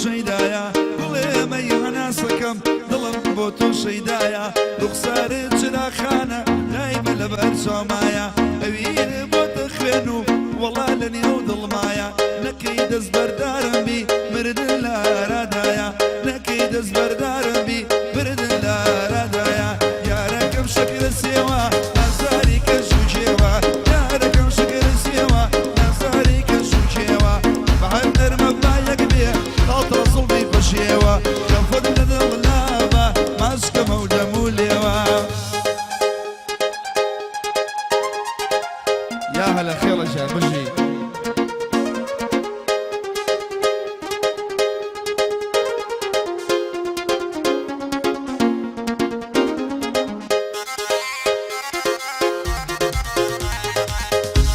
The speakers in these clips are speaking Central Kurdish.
شەیدایە، گوڵێ مەی هەناسەکەم دڵم بۆ تۆ شەیدایە، ڕوخسارت چراخانە دایمە لەبەر چاومایە، ئەوینم بۆتە خوێن و وەڵا لە نێو دڵمایە، نەکەی دەستبەردارم بی مردن لە ئارادایە، نەکەی دەستبەردارم بی مردن لە ئارادایە، یارەکەم شەکرە سێوە نازداری کەژ و کێوە، یارەکەم شەکرە سێوە نازداری کەژ و کێوە، بەهار نەرمە بایەک بێ تاڵ زوڵمی پەشێوە، کەفت لە دڵ لابە ماچکەمە و دەم و لێوە. یا هەلا خێڵە ژیان بژی.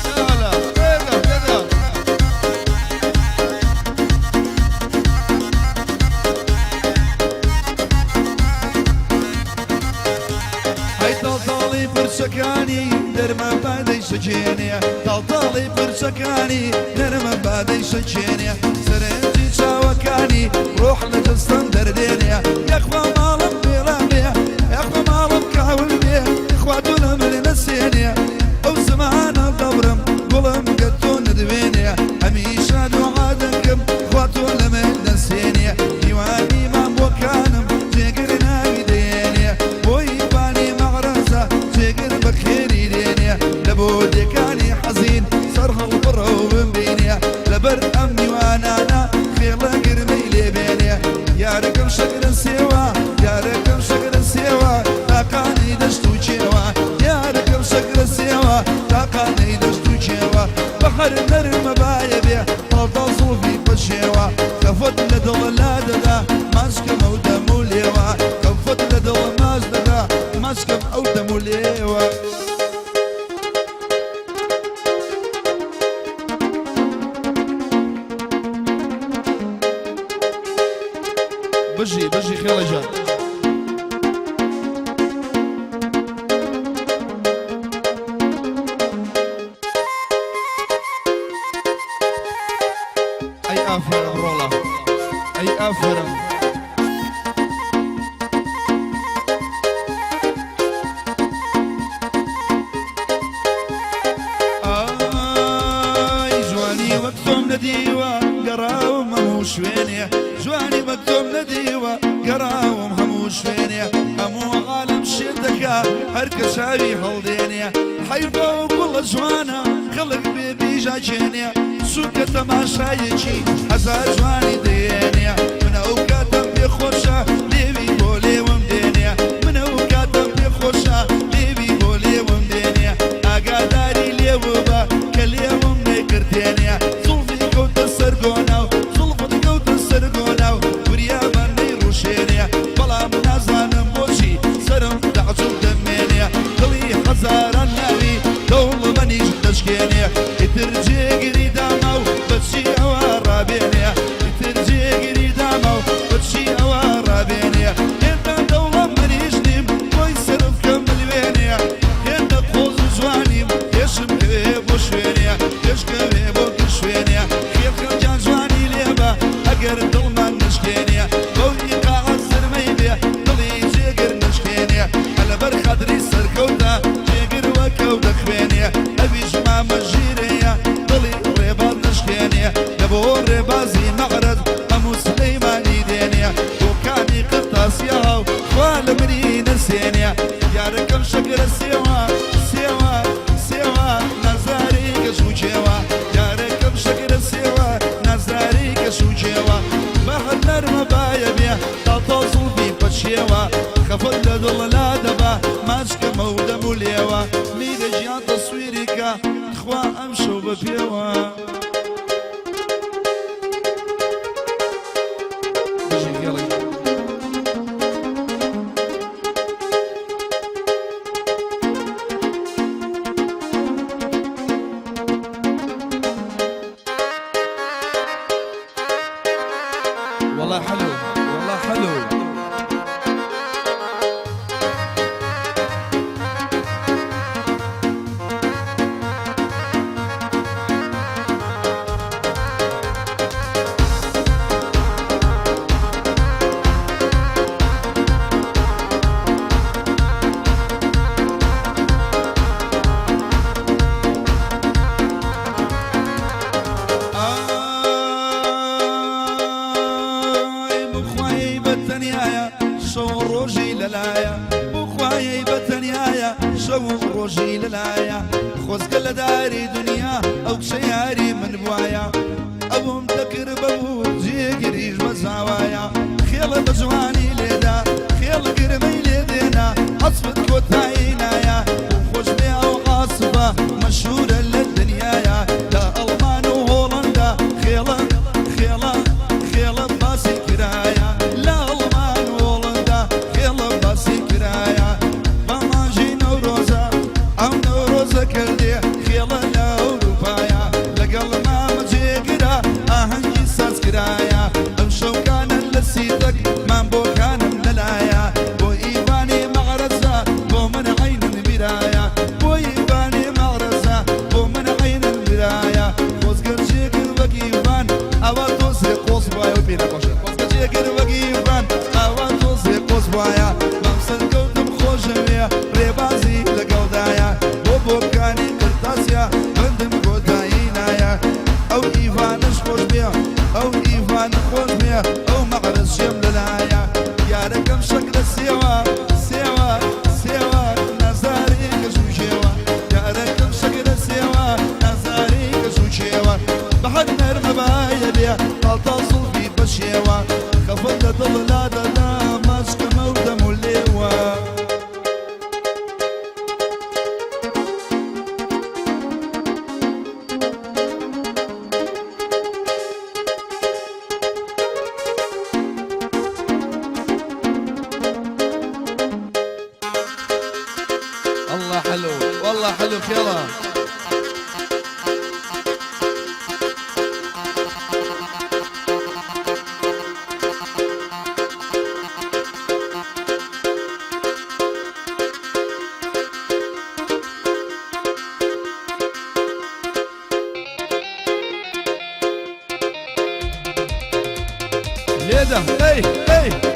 یا هەلا لێدە لێدە. هەی تاڵتاڵی پرچەکانی نەرمە بادەی شکێنێ، تاڵتاڵی پرچەکانی نەرمە بادەی شکێنێ، سەرنجی چاوەکانی ڕۆح لە جەستەم دەردێنێ، یاخوا ماڵم وێران بێ، یاخوا ماڵم کاول بێ، خوا تۆ لە من نەسێنێ، ئەو زمانە دەبڕم گوڵم گەر تۆ نەدوێنێ، هەمیشە دوعا دەکەم خوا تۆ لە من نەسێنێ، میوانی مام بۆکانم جێگر ناوی دێنێ، بۆی بانی مەعرەزە جێگر بە خێری دێنێ، لە بۆ دێکانی حەزین سەر هەڵبڕە و بمبینێ، لەبەر ئەم میوانانە خێڵە گرمەی لێ بێنێ، یارەکەم شەکرە سێوە، یارەکەم شەکرە سێوە، تاقانەی دەشت و کێوە، یارەکەم شەکرە سێوە، تاقانەی دەشت و کێوە، بەهار نەرمە بایە بێ تاڵتاڵ زوڵفی پەشێوە، کەفت لە دڵ لادەدا ماچکەم ئەو دەم و لێوە، کەفت لە دڵ ماچ دەدا ماچکەم ئەو دەم و لێوە. بژی بژی خێڵە ژیان. ئەی ئافەرم ڕۆڵە ئەی ئافەرم. ئای جوانی وەک تۆم نەدیوە گەڕاوم هەموو شوێنێ، جوانی وەک تۆم نەدیوە گەڕاوم هەموو شوێنێ، هەموو عالەم شێت دەکا هەر کە چاوی هەڵدێنێ، حەیفە و گوڵە جوانە خەڵک بێ بیژاکێنێ، چونکە تەماشایەکی هەزار جوانی دێنێ، من ئەو کاتەم پێ خۆشە لێوی بۆ لێوم دێنێ، من ئەو کاتەم پێ خۆشە لێوی بۆ لێوم دێنێ، ئاگاداری لێوبە کە لێوم نەیقرتێنێ، زوڵفی کەوتە سەر گۆناو، زوڵفت کەوتە سەر گۆناو، وریابە نەیڕوشێنێ، بەڵام نازانم بۆچی سەرم تەعجوب دەمێنێ، دڵی هەزاران لاوی دەوڵەمەنیش دەشکێنێ، ئیتر جێگری داماو بەچی ئەوە ڕابێنێ، ئیتر جێگری داماو بەچی ئەوە ڕابێنێ، هێندە دەوڵەمەنیش نیم بۆی سەرم بکەم ملوێنێ، هێندە قۆز و جوانیم پێشم کەوێ بۆ شوێنێ، پێش کەوێ بۆ شوێنێ، خێرخەم گیان جوانی لێبە ئەگەر دڵمان نەشکێنێ، بەو ئیقاعە زرمەی بێ دڵی جێگر نەشکێنێ، لەبەر خاتری سەرکەوتە جێگر وەکەو دەخوێنێ، ئەویش مامە ژیرەیە دڵی ڕێباز نەشکێنێ، لە بۆ ڕێبازی مەعرەز هەموو سلەیمانی دێنێ، بۆکانی قرتاسیە و خوا لە منی نەسێنێ، یارەکەم شەکرە سێوە سێوە سێوە نازداری کەش و کێوە، یارەکەم شەکرە سێوە نازداری کەش و کێوە، بەهر نەرمە بایە بێ تاڵتاڵ زوڵفی پەشێوە، خەفەت لە دڵ لادەبا ماچکەمە و دەم و لێوە، میرە گیان تەسویری کە تخوا ئەمشەو بە پێوە. بژی خێڵی. والله حلو والله حلو. بوایە ئەوم دەکرد بە بوو جێگریش بە زاوایە خێڵە بە جوانی لێدا خێڵ گرمەی لێ دێنا عەسفت کۆتایی نایە و خۆش بێ ئەو عاسفە مەشهورە لە دنیایا لە ئەڵمان و هۆڵەندا خێڵە خێڵە خێڵە باسی کرایە لە ئەڵمان و هۆڵەندا خێڵە باسی کرایە بە مانگی نەورۆزە ئەم نەورۆزە کردێ خێڵە لە ئەوروپایە لەگەڵ مامە جێگرا ئاهەنگی ساز کرایە ئەم شەوکانە لە سیتەک مام بۆکانم لەلایە بۆ ئیوانی مەعرەزە بۆ من عەینن بیرایە بۆ ئیوانی مەعرەزە بۆ من عەینن بیرایە خۆزگە جێگر وەک ئیوان ئاوا تۆزێ قۆز بوایە و پێ نەخۆشە خۆزگە جێگر وەک ئیوان ئاوا تۆزێ قۆز بوایە مام سەرکەوتم خۆشەوێ ڕێبازی لەگەڵدایە بۆ بۆکانی قرتاسیە بەندم کۆتایی نایە ئەو ئیڤانەش خۆش بێ ئەو ئیڤانە خۆش بێ ئەو مەعرەزشێم لەلایە یارەکەم شەکرە سێوە سێوە سێوە نازاری کەش و کێوە یارەکەم شەکرە سێوە نازاری کەش و کێوە بە هەر نەرمە بایە بێ پاڵتاو زوڵفی پەشێوە خەفەت لە دڵ لادەدا ماچ کەمە و دەم و لێوە. الله حلو والله حلو خيرا. لێدە ئەی ئەی.